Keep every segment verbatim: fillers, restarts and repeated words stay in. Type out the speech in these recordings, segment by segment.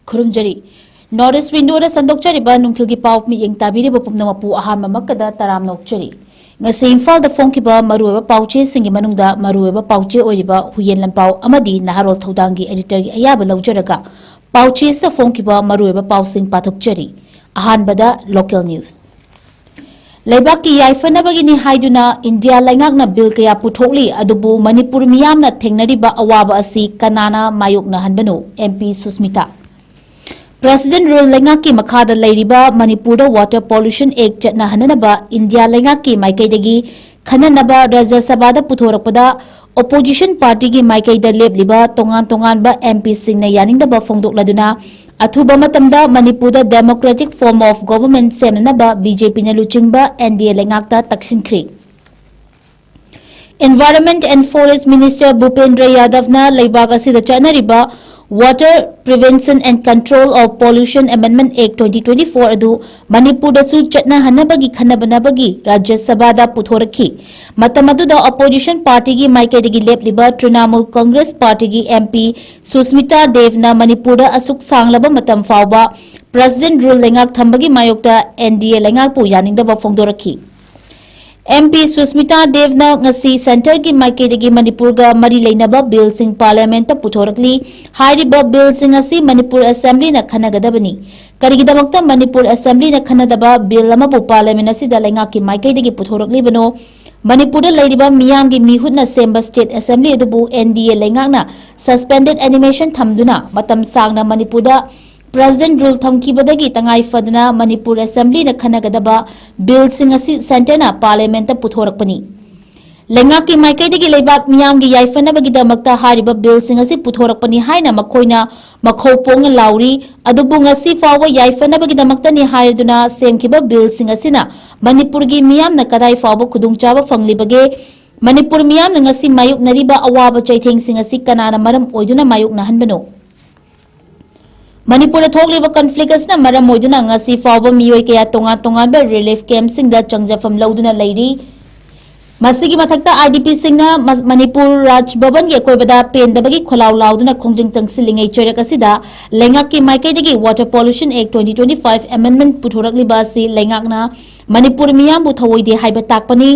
ꯈꯨꯔꯨꯝꯖꯔꯤ꯫ North East Windowꯗ ꯁꯟꯗꯣꯛꯆꯔꯤꯕ ꯅꯨꯡꯊꯤꯜꯒꯤ ꯄꯥꯎ ꯃꯤꯠꯌꯦꯡ ꯇꯥꯕꯤꯔꯤꯕ ꯄꯨꯝꯅꯃꯛꯄꯨ ꯑꯍꯥꯟꯕꯃꯛꯇꯗ ꯇꯔꯥꯝꯅ ꯑꯣꯛꯆꯔꯤ꯫ ꯉꯁꯤ ꯏꯝꯐꯥꯜꯗ ꯐꯣꯡꯈꯤꯕ ꯃꯔꯨꯑꯣꯏꯕ ꯄꯥꯎꯆꯦꯁꯤꯡꯒꯤ ꯃꯅꯨꯡꯗ ꯃꯔꯨꯑꯣꯏꯕ ꯄꯥꯎꯆꯦ ꯑꯣꯏꯔꯤꯕ ꯍꯨꯌꯦꯟ ꯂꯟꯄꯥꯎ ꯑꯃꯗꯤ ꯅꯍꯥꯔꯣꯜ ꯊꯧꯗꯥꯡꯒꯤ editorꯒꯤ ꯑꯌꯥꯕ ꯂꯧꯖꯔꯒ ꯄꯥꯎꯆꯦꯁꯤꯗ ꯐꯣꯡꯈꯤꯕ ꯃꯔꯨꯑꯣꯏꯕ ꯄꯥꯎꯁꯤꯡ ꯄꯥꯊꯣꯛꯆꯔꯤ꯫ ꯑꯍꯥꯟꯕꯗ local news꯫ ꯂꯩꯕꯥꯛꯀꯤ ꯌꯥꯏꯐꯅꯕꯒꯤꯅꯤ ꯍꯥꯏꯗꯨꯅ ꯏꯟꯗꯤꯌꯥ ꯂꯩꯉꯥꯛꯅ bill ꯀꯌꯥ ꯄꯨꯊꯣꯛꯂꯤ, ꯑꯗꯨꯕꯨ ꯃꯅꯤꯄꯨꯔ ꯃꯤꯌꯥꯝꯅ ꯊꯦꯡꯅꯔꯤꯕ ꯑꯋꯥꯕ ꯑꯁꯤ ꯀꯅꯥꯅ ꯃꯥꯌꯣꯛꯅꯍꯟꯕꯅꯣ? MP ꯁꯨꯁꯃꯤꯇꯥ꯫ President rule ꯂꯩꯉꯥꯛꯀꯤ ꯃꯈꯥꯗ ꯂꯩꯔꯤꯕ ꯃꯅꯤꯄꯨꯔꯗ Water Pollution Act ꯆꯠꯅꯍꯟꯅꯅꯕ ꯏꯟꯗꯤꯌꯥ ꯂꯩꯉꯥꯛꯀꯤ ꯃꯥꯏꯀꯩꯗꯒꯤ ꯈꯟꯅꯅꯕ ꯔꯥꯖ꯭ꯌ ꯁꯚꯥꯗ ꯄꯨꯊꯣꯔꯛꯄꯗ opposition partyꯒꯤ ꯃꯥꯏꯀꯩꯗ ꯂꯦꯞꯂꯤꯕ ꯇꯣꯉꯥꯟ ꯇꯣꯉꯥꯟꯕ MPꯁꯤꯡꯅ ꯌꯥꯅꯤꯡꯗꯕ ꯐꯣꯡꯗꯣꯛꯂꯗꯨꯅ ꯑꯊꯨꯕ ꯃꯇꯝꯗ ꯃꯅꯤꯄꯨꯔꯗ democratic form of government ꯁꯦꯝꯅꯅꯕ BJPꯅ ꯂꯨꯆꯤꯡꯕ NDA ꯂꯩꯉꯥꯛꯇ ꯇꯛꯁꯤꯟꯈ꯭ꯔꯤ꯫ Environment and Forest Minister ꯚꯨꯄꯦꯟꯗ꯭ꯔ ꯌꯥꯗꯚꯅ ꯂꯩꯕꯥꯛ ꯑꯁꯤꯗ ꯆꯠꯅꯔꯤꯕ Water Prevention and Control of Pollution Amendment Act twenty twenty-four ꯑꯗꯨ ꯃꯅꯤꯄꯨꯔꯗꯁꯨ ꯆꯠꯅꯍꯟꯅꯕꯒꯤ ꯈꯟꯅꯕꯅꯕꯒꯤ ꯔꯥꯖ꯭ꯌ ꯁꯚꯥꯗ ꯄꯨꯊꯣꯔꯛꯈꯤ꯫ ꯃꯇꯝ ꯑꯗꯨꯗ opposition partyꯒꯤ ꯃꯥꯏꯀꯩꯗꯒꯤ ꯂꯦꯞꯂꯤꯕ ꯇ꯭ꯔꯤꯅꯥꯃꯨꯜ ꯀꯪꯒ꯭ꯔꯦꯁ partyꯒꯤ MP ꯁꯨꯁꯃꯤꯇꯥ ꯗꯦꯕꯅ ꯃꯅꯤꯄꯨꯔꯗ ꯑꯁꯨꯛ ꯁꯥꯡꯂꯕ ꯃꯇꯝ ꯐꯥꯎꯕ President rule ꯂꯩꯉꯥꯛ ꯊꯝꯕꯒꯤ ꯃꯥꯌꯣꯛꯇ NDA ꯂꯩꯉꯥꯛꯄꯨ ꯌꯥꯅꯤꯡꯗꯕ ꯐꯣꯡꯗꯣꯔꯛꯈꯤ꯫ MP ꯁꯨꯁꯃꯤꯇꯥ ꯗꯦꯕꯅ ꯉꯁꯤ centreꯒꯤ ꯃꯥꯏꯀꯩꯗꯒꯤ ꯃꯅꯤꯄꯨꯔꯒ ꯃꯔꯤ ꯂꯩꯅꯕ billꯁꯤꯡ parliamentꯇ ꯄꯨꯊꯣꯔꯛꯂꯤ꯫ ꯍꯥꯏꯔꯤꯕ billꯁꯤꯡ ꯑꯁꯤ ꯃꯅꯤꯄꯨꯔ assemblyꯅ ꯈꯟꯅꯒꯗꯕꯅꯤ꯫ ꯀꯔꯤꯒꯤꯗꯃꯛꯇ ꯃꯅꯤꯄꯨꯔ assemblyꯅ ꯈꯟꯅꯗꯕ bill ꯑꯃꯕꯨ parliament ꯑꯁꯤꯗ ꯂꯩꯉꯥꯛꯀꯤ ꯃꯥꯏꯀꯩꯗꯒꯤ ꯄꯨꯊꯣꯔꯛꯂꯤꯕꯅꯣ? ꯃꯅꯤꯄꯨꯔꯗ ꯂꯩꯔꯤꯕ ꯃꯤꯌꯥꯝꯒꯤ ꯃꯤꯍꯨꯠꯅ ꯁꯦꯝꯕ state assembly ꯑꯗꯨꯕꯨ NDA ꯂꯩꯉꯥꯛꯅ suspended animation ꯊꯝꯗꯨꯅ ꯃꯇꯝ ꯁꯥꯡꯅ ꯃꯅꯤꯄꯨꯔꯗ President rule ꯊꯝꯈꯤꯕꯗꯒꯤ ꯇꯉꯥꯏ ꯐꯗꯅ ꯃꯅꯤꯄꯨꯔ assemblyꯅ ꯈꯟꯅꯒꯗꯕ billꯁꯤꯡ ꯑꯁꯤ centreꯅ parliamentꯇ ꯄꯨꯊꯣꯔꯛꯄꯅꯤ꯫ ꯂꯩꯉꯥꯛꯀꯤ ꯃꯥꯏꯀꯩꯗꯒꯤ ꯂꯩꯕꯥꯛ ꯃꯤꯌꯥꯝꯒꯤ ꯌꯥꯏꯐꯅꯕꯒꯤꯗꯃꯛꯇ ꯍꯥꯏꯔꯤꯕ billꯁꯤꯡ ꯑꯁꯤ ꯄꯨꯊꯣꯔꯛꯄꯅꯤ ꯍꯥꯏꯅ ꯃꯈꯣꯏꯅ ꯃꯈꯧ ꯄꯣꯡꯅ ꯂꯥꯎꯔꯤ꯫ ꯑꯗꯨꯕꯨ ꯉꯁꯤ ꯐꯥꯎꯕ ꯌꯥꯏꯐꯅꯕꯒꯤꯗꯃꯛꯇꯅꯤ ꯍꯥꯏꯗꯨꯅ ꯁꯦꯝꯈꯤꯕ billꯁꯤꯡ ꯑꯁꯤꯅ ꯃꯅꯤꯄꯨꯔꯒꯤ ꯃꯤꯌꯥꯝꯅ ꯀꯗꯥꯏ ꯐꯥꯎꯕ ꯈꯨꯗꯣꯡꯆꯥꯕ ꯐꯪꯂꯤꯕꯒꯦ? ꯃꯅꯤꯄꯨꯔ ꯃꯤꯌꯥꯝꯅ ꯉꯁꯤ ꯃꯥꯌꯣꯛꯅꯔꯤꯕ ꯑꯋꯥꯕ ꯆꯩꯊꯦꯡꯁꯤꯡ ꯑꯁꯤ ꯀꯅꯥꯅ ꯃꯔꯝ ꯑꯣꯏꯗꯨꯅ ꯃꯥꯌꯣꯛꯅꯍꯟꯕꯅꯣ? ꯃꯅꯤꯄꯨꯔꯗ ꯊꯣꯛꯂꯤꯕ conflict ꯑꯁꯤꯅ ꯃꯔꯝ ꯑꯣꯏꯗꯨꯅ ꯉꯁꯤ ꯐꯥꯎꯕ ꯃꯤꯑꯣꯏ ꯀꯌꯥ ꯇꯣꯉꯥꯟ ꯇꯣꯉꯥꯟꯕ relief campꯁꯤꯡꯗ ꯆꯪꯖꯐꯝ ꯂꯧꯗꯨꯅ ꯂꯩꯔꯤ꯫ ꯃꯁꯤꯒꯤ ꯃꯊꯛꯇ, IDPꯁꯤꯡꯅ ꯃ-, ꯃꯅꯤꯄꯨꯔ ꯔꯥꯖ ꯚꯕꯟꯒꯤ ꯑꯀꯣꯏꯕꯗ ꯄꯦꯟꯗꯕꯒꯤ ꯈꯣꯜꯂꯥꯎ ꯂꯥꯎꯗꯨꯅ ꯈꯣꯡꯖꯪ ꯆꯪꯁꯤꯜꯂꯤꯉꯩ ꯆꯩꯔꯛ ꯑꯁꯤꯗ ꯂꯩꯉꯥꯛꯀꯤ ꯃꯥꯏꯀꯩꯗꯒꯤ Water Pollution Act twenty twenty-five amendment ꯄꯨꯊꯣꯔꯛꯂꯤꯕ ꯑꯁꯤ ꯂꯩꯉꯥꯛꯅ ꯃꯅꯤꯄꯨꯔ ꯃꯤꯌꯥꯝꯕꯨ ꯊꯧꯑꯣꯏꯗꯦ ꯍꯥꯏꯕ ꯇꯥꯛꯄꯅꯤ꯫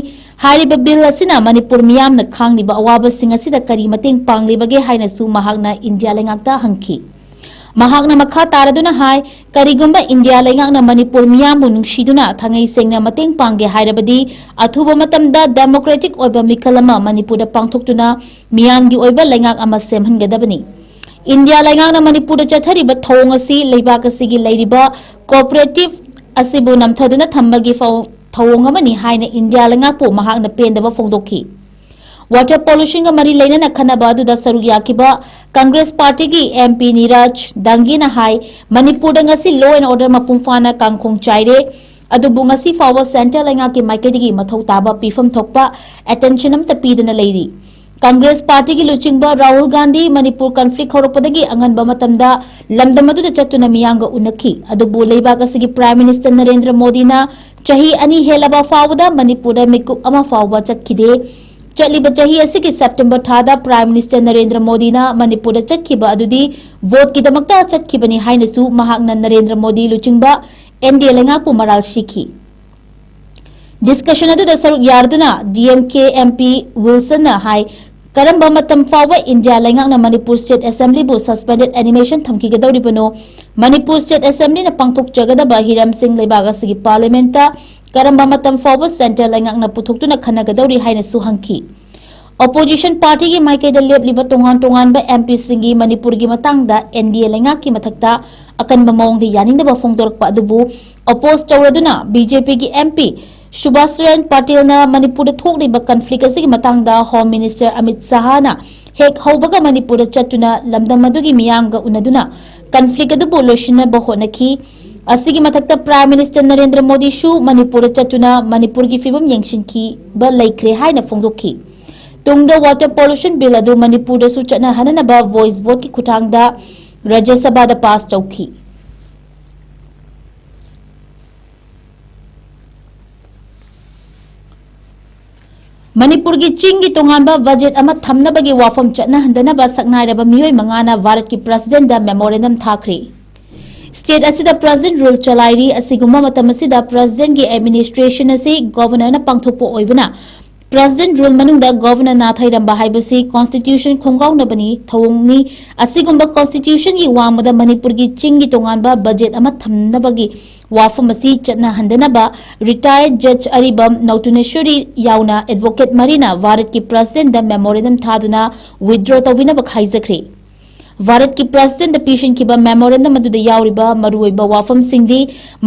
ꯍꯥꯏꯔꯤꯕ ꯕꯤꯜ ꯑꯁꯤꯅ ꯃꯅꯤꯄꯨꯔ ꯃꯤꯌꯥꯝꯅ ꯈꯥꯡꯂꯤꯕ ꯑꯋꯥꯕꯁꯤꯡ ꯑꯁꯤꯗ ꯀꯔꯤ ꯃꯇꯦꯡ ꯄꯥꯡꯂꯤꯕꯒꯦ ꯍꯥꯏꯅꯁꯨ ꯃꯍꯥꯛꯅ ꯏꯟꯗꯤꯌꯥ ꯂꯩꯉꯥꯛꯇ ꯍꯪꯈꯤ꯫ ꯃꯍꯥꯛꯅ ꯃꯈꯥ ꯇꯥꯔꯗꯨꯅ ꯍꯥꯏ, ꯀꯔꯤꯒꯨꯝꯕ ꯏꯟꯗꯤꯌꯥ ꯂꯩꯉꯥꯛꯅ ꯃꯅꯤꯄꯨꯔ ꯃꯤꯌꯥꯝꯕꯨ ꯅꯨꯡꯁꯤꯗꯨꯅ ꯊꯥꯡꯉꯩ ꯁꯦꯡꯅ ꯃꯇꯦꯡ ꯄꯥꯡꯒꯦ ꯍꯥꯏꯔꯕꯗꯤ, ꯑꯊꯨꯕ ꯃꯇꯝꯗ democratic ꯑꯣꯏꯕ ꯃꯤꯈꯜ ꯑꯃ ꯃꯅꯤꯄꯨꯔꯗ ꯄꯥꯡꯊꯣꯛꯇꯨꯅ ꯃꯤꯌꯥꯝꯒꯤ ꯑꯣꯏꯕ ꯂꯩꯉꯥꯛ ꯑꯃ ꯁꯦꯝꯍꯟꯒꯗꯕꯅꯤ꯫ ꯏꯟꯗꯤꯌꯥ ꯂꯩꯉꯥꯛꯅ ꯃꯅꯤꯄꯨꯔꯗ ꯆꯠꯊꯔꯤꯕ ꯊꯧꯑꯣꯡ ꯑꯁꯤ ꯂꯩꯕꯥꯛ ꯑꯁꯤꯒꯤ ꯂꯩꯔꯤꯕ cooperative ꯑꯁꯤꯕꯨ ꯅꯝꯊꯗꯨꯅ ꯊꯝꯕꯒꯤ ꯐꯧ-, ꯊꯧꯑꯣꯡ ꯑꯃꯅꯤ ꯍꯥꯏꯅ ꯏꯟꯗꯤꯌꯥ ꯂꯩꯉꯥꯛꯄꯨ ꯃꯍꯥꯛꯅ ꯄꯦꯟꯗꯕ ꯐꯣꯡꯗꯣꯛꯈꯤ꯫ Water Pollutionꯒ ꯃꯔꯤ ꯂꯩꯅꯅ ꯈꯟꯅꯕ ꯑꯗꯨꯗ ꯁꯔꯨꯛ ꯌꯥꯈꯤꯕ Congress Partyꯒꯤ MP ꯅꯤꯔꯖ ꯗꯥꯡꯒꯤꯅ ꯍꯥꯏ, ꯃꯅꯤꯄꯨꯔꯗ ꯉꯁꯤ law and order ꯃꯄꯨꯡ ꯐꯥꯅ ꯀꯥꯡꯈꯣꯡ ꯆꯥꯏꯔꯦ, ꯑꯗꯨꯕꯨ ꯉꯁꯤ ꯐꯥꯎꯕ central ꯂꯩꯉꯥꯛꯀꯤ ꯃꯥꯏꯀꯩꯗꯒꯤ ꯃꯊꯧ ꯇꯥꯕ ꯄꯤꯐꯝ ꯊꯣꯛꯄ attention ꯑꯃꯠꯇ ꯄꯤꯗꯅ ꯂꯩꯔꯤ꯫ Congress Partyꯒꯤ ꯂꯨꯆꯤꯡꯕ ꯔꯥꯍꯨꯜ ꯒꯥꯟꯙꯤ ꯃꯅꯤꯄꯨꯔ conflict ꯍꯧꯔꯛꯄꯗꯒꯤ ꯑꯉꯟꯕ ꯃꯇꯝꯗ ꯂꯝꯗꯝ ꯑꯗꯨꯗ ꯆꯠꯇꯨꯅ ꯃꯤꯌꯥꯝꯒ ꯎꯅꯈꯤ, ꯑꯗꯨꯕꯨ ꯂꯩꯕꯥꯛ ꯑꯁꯤꯒꯤ Prime Minister ꯅꯔꯦꯟꯗ꯭ꯔ ꯃꯣꯗꯤꯅ ꯆꯍꯤ ꯑꯅꯤ ꯍꯦꯜꯂꯕ ꯐꯥꯎꯕꯗ ꯃꯅꯤꯄꯨꯔꯗ ꯃꯤꯀꯨꯞ ꯑꯃ ꯐꯥꯎꯕ ꯆꯠꯈꯤꯗꯦ꯫ ꯆꯠꯂꯤꯕ ꯆꯍꯤ ꯑꯁꯤꯒꯤ September ꯊꯥꯗ Prime Minister ꯅꯔꯦꯟꯗ꯭ꯔ ꯃꯣꯗꯤꯅ ꯃꯅꯤꯄꯨꯔꯗ ꯆꯠꯈꯤꯕ ꯑꯗꯨꯗꯤ voteꯀꯤꯗꯃꯛꯇ ꯆꯠꯈꯤꯕꯅꯤ ꯍꯥꯏꯅꯁꯨ ꯃꯍꯥꯛꯅ ꯅꯔꯦꯟꯗ꯭ꯔ ꯃꯣꯗꯤ ꯂꯨꯆꯤꯡꯕ NDA ꯂꯩꯉꯥꯛꯄꯨ ꯃꯔꯥꯜ ꯁꯤꯈꯤ꯫ Discussion ꯑꯗꯨꯗ ꯁꯔꯨꯛ ꯌꯥꯗꯨꯅ DMK MP ꯋꯤꯜꯁꯟꯅ ꯍꯥꯏ, ꯀꯔꯝꯕ ꯃꯇꯝ ꯐꯥꯎꯕ ꯏꯟꯗꯤꯌꯥ ꯂꯩꯉꯥꯛꯅ Manipur State Assemblyꯕꯨ suspended animation ꯊꯝꯈꯤꯒꯗꯧꯔꯤꯕꯅꯣ? Manipur State Assemblyꯅ ꯄꯥꯡꯊꯣꯛꯆꯒꯗꯕ ꯍꯤꯔꯝꯁꯤꯡ ꯂꯩꯕꯥꯛ ꯑꯁꯤꯒꯤ Parliamentꯇ ꯀꯔꯝꯕ ꯃꯇꯝ ꯐꯥꯎꯕ central ꯂꯩꯉꯥꯛꯅ ꯄꯨꯊꯣꯛꯇꯨꯅ ꯈꯟꯅꯒꯗꯧꯔꯤ ꯍꯥꯏꯅꯁꯨ ꯍꯪꯈꯤ꯫ Opposition partyꯒꯤ ꯃꯥꯏꯀꯩꯗ ꯂꯦꯞꯂꯤꯕ ꯇꯣꯉꯥꯟ ꯇꯣꯉꯥꯟꯕ MPꯁꯤꯡꯒꯤ ꯃꯅꯤꯄꯨꯔꯒꯤ ꯃꯇꯥꯡꯗ NDA ꯂꯩꯉꯥꯛꯀꯤ ꯃꯊꯛꯇ ꯑꯀꯟꯕ ꯃꯑꯣꯡꯗ ꯌꯥꯅꯤꯡꯗꯕ ꯐꯣꯡꯗꯣꯔꯛꯄ ꯑꯗꯨꯕꯨ oppose ꯇꯧꯔꯗꯨꯅ BJPꯒꯤ MP ꯁꯨꯕꯥꯁ ꯆꯔꯟ ꯄꯇꯦꯜꯅ ꯃꯅꯤꯄꯨꯔꯗ ꯊꯣꯛꯂꯤꯕ conflict ꯑꯁꯤꯒꯤ ꯃꯇꯥꯡꯗ Home Minister ꯑꯃꯤꯠ ꯁꯍꯥꯅ ꯍꯦꯛ ꯍꯧꯕꯒ ꯃꯅꯤꯄꯨꯔꯗ ꯆꯠꯇꯨꯅ ꯂꯝꯗꯝ ꯑꯗꯨꯒꯤ ꯃꯤꯌꯥꯝꯒ ꯎꯅꯗꯨꯅ conflict ꯑꯗꯨꯕꯨ ꯂꯣꯏꯁꯤꯟꯅꯕ ꯍꯣꯠꯅꯈꯤ꯫ ꯑꯁꯤꯒꯤ ꯃꯊꯛꯇ Prime Minister ꯅꯔꯦꯟꯗ꯭ꯔ ꯃꯣꯗꯤꯁꯨ ꯃꯅꯤꯄꯨꯔꯗ ꯆꯠꯇꯨꯅ ꯃꯅꯤꯄꯨꯔꯒꯤ ꯐꯤꯕꯝ ꯌꯦꯡꯁꯤꯟꯈꯤꯕ ꯂꯩꯈ꯭ꯔꯦ ꯍꯥꯏꯅ ꯐꯣꯡꯗꯣꯛꯈꯤ꯫ ꯇꯨꯡꯗ Water Pollution Bill ꯑꯗꯨ ꯃꯅꯤꯄꯨꯔꯗꯁꯨ ꯆꯠꯅꯍꯟꯅꯅꯕ voice voteꯀꯤ ꯈꯨꯠꯊꯥꯡꯗ ꯔꯥꯖ꯭ꯌ ꯁꯚꯥꯗ pass ꯇꯧꯈꯤ꯫ ꯃꯅꯤꯄꯨꯔꯒꯤ ꯆꯤꯡꯒꯤ ꯇꯣꯉꯥꯟꯕ ꯕꯖꯦꯠ ꯑꯃ ꯊꯝꯅꯕꯒꯤ ꯋꯥꯐꯝ ꯆꯠꯅꯍꯟꯗꯅꯕ ꯁꯛꯅꯥꯏꯔꯕ ꯃꯤꯑꯣꯏ ꯃꯉꯥꯅ ꯚꯥꯔꯠꯀꯤ ꯄ꯭ꯔꯁꯤꯗꯦꯟꯗ ꯃꯦꯃꯣꯔꯦꯟꯗꯝ ꯊꯥꯈ꯭ꯔꯤ꯫ ꯁ꯭ꯇꯦꯠ ꯑꯁꯤꯗ ꯄ꯭ꯔꯖꯦꯟ ꯔꯨꯜ ꯆꯂꯥꯏꯔꯤ꯫ ꯑꯁꯤꯒꯨꯝꯕ ꯃꯇꯝ ꯑꯁꯤꯗ ꯄ꯭ꯔꯖꯦꯟꯒꯤ ꯑꯦꯗꯃꯤꯅꯤꯁꯇ꯭ꯔꯦꯁꯟ ꯑꯁꯤ ꯒꯣꯚꯔꯅꯔꯅ ꯄꯥꯡꯊꯣꯛꯄ ꯑꯣꯏꯕꯅ, ꯄ꯭ꯔꯖꯦꯟ ꯔꯨꯜ ꯃꯅꯨꯡꯗ ꯒꯣꯚꯔꯅꯔ ꯅꯥꯊꯩꯔꯝꯕ ꯍꯥꯏꯕꯁꯤ ꯀꯣꯟꯁꯇꯤꯇ꯭ꯌꯨꯁꯟ ꯈꯣꯡꯒꯥꯎꯅꯕꯅꯤ, ꯊꯧꯑꯣꯡꯅꯤ꯫ ꯑꯁꯤꯒꯨꯝꯕ ꯀꯣꯟꯁꯇꯤꯇ꯭ꯌꯨꯁꯟꯒꯤ ꯋꯥꯡꯃꯗ ꯃꯅꯤꯄꯨꯔꯒꯤ ꯆꯤꯡꯒꯤ ꯇꯣꯉꯥꯟꯕ ꯕꯖꯦꯠ ꯑꯃ ꯊꯝꯅꯕꯒꯤ ꯋꯥꯐꯝ ꯑꯁꯤ ꯆꯠꯅꯍꯟꯗꯅꯕ ꯔꯤꯇꯥꯌꯔ ꯖꯖ ꯑꯔꯤꯕꯝ ꯅꯧꯇꯨꯅꯦꯁꯣꯔꯤ ꯌꯥꯎꯅ ꯑꯦꯗꯚꯣꯀꯦꯠ ꯃꯔꯤꯅ ꯚꯥꯔꯠꯀꯤ ꯄ꯭ꯔꯁꯤꯗꯦꯟꯗ ꯃꯦꯃꯣꯔꯦꯟꯗꯝ ꯊꯥꯗꯨꯅ ꯋꯤꯗ꯭ꯔꯣ ꯇꯧꯕꯤꯅꯕ ꯍꯥꯏꯖꯈ꯭ꯔꯤ꯫ ꯚꯥꯔꯠꯀꯤ ꯄ꯭ꯔꯁꯤꯗꯦꯟꯗ ꯄꯤꯁꯤꯟꯈꯤꯕ ꯃꯦꯃꯣꯔꯦꯟꯗꯝ ꯑꯗꯨꯗ ꯌꯥꯎꯔꯤꯕ ꯃꯔꯨꯑꯣꯏꯕ ꯋꯥꯐꯝꯁꯤꯡꯗꯤ